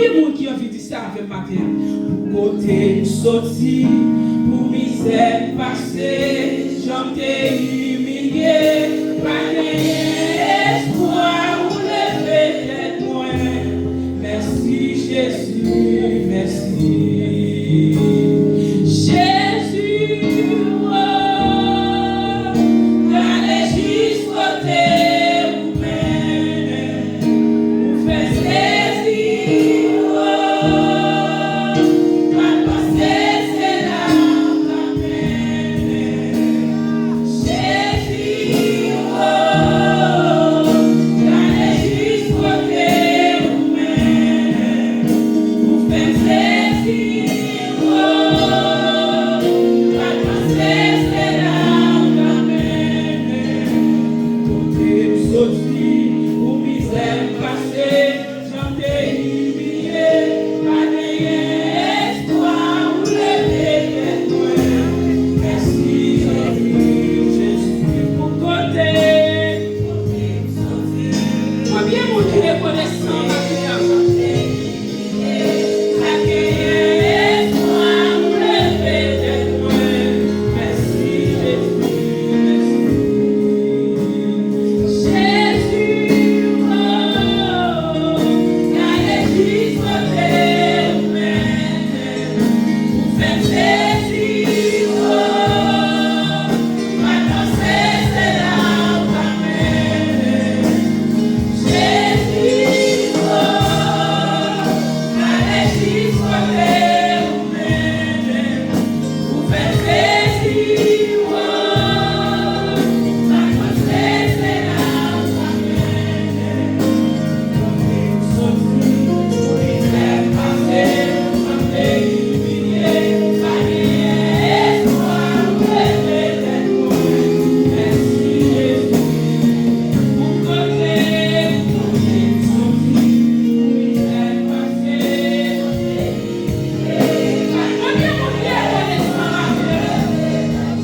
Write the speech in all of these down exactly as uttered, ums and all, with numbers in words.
Gen moun ki anvi di sa avè m maten an. Pou kote m soti, pou mizè m pase, jan m te imilye, pa genyen espwa ou leve tèt mwen. Mèsi Jezi, mèsi. Jezi, oh, gade jis kote ou mennen m. Ou fè sezi, oh, pa t panse se la ou t ap mennen m. Jezi, oh, gade jis kote ou mennen m. Ou fè m sezi, oh, pa t panse se la ou t ap mennen m. Kote m soti, pou mizè m pase, jan m te imilye, pa genyen espwa ou leve tèt mwen. Mèsi Jezi, Jezi, pou kote, kote m soti. Konbyen moun ki rekonesan maten an? Pa genyen espwa ou leve tèt mwen. Mèsi Jezi, mèsi. Jezi, oh, gade jis kote ou mennen m. Ou fè m sezi, oh, pa t panse se la ou t ap mennen m. Jezi, oh, gade jis kote ou mennen m. Ou fè m sezi, oh, pa t panse se la ou t ap mennen m. Kote m soti, pou mizè m pase, jan m te imilye, pa genyen espwa ou leve tèt mwen. Mèsi Jezi, pou kote, kote m soti, pou mizè m pase, jan m te imilye. Konbyen moun ki rekonesan maten an?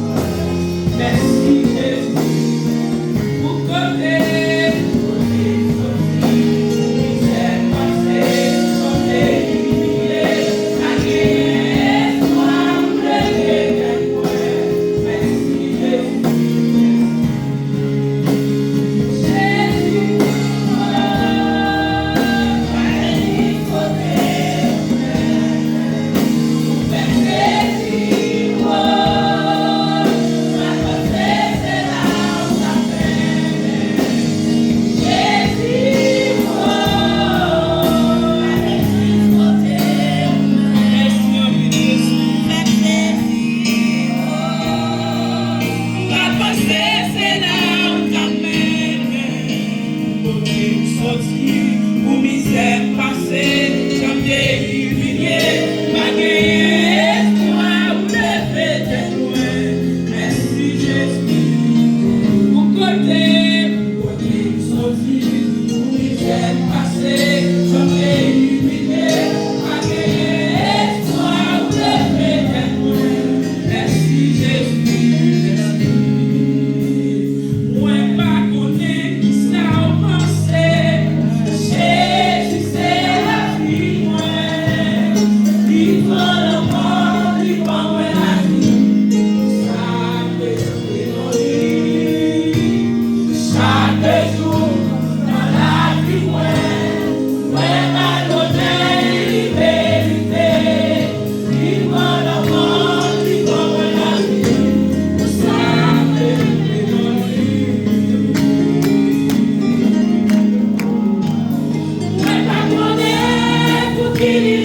Mèsi Jezi. Pou kote, kote m soti, pou mizè m pase, jan m te imilye, pa genyen espwa ou leve tèt mwen. Mèsi Jezi. Pa t panse se la ou t ap mennen m. Kote m soti, pou mizè m pase, jan m te imilye, pa genyen espwa ou leve tèt mwen. Mèsi Jezi. Pou kote, kote m soti, pou mizè m pase, jan m te imilye, pa genyen espwa ou leve tèt mwen. Mèsi Jezi, mèsi. Mwen pa konnen kisa w panse. Jezi se lavi mwen. Li pran lanmò, li ban mwen lavi. Sa m bezwen. Chak jou nan lavi mwen, mwen padone li merite. Li pran lanmò, li ban mwen lavi. Pou sa mwen te nan li. Mwen padone pou ki li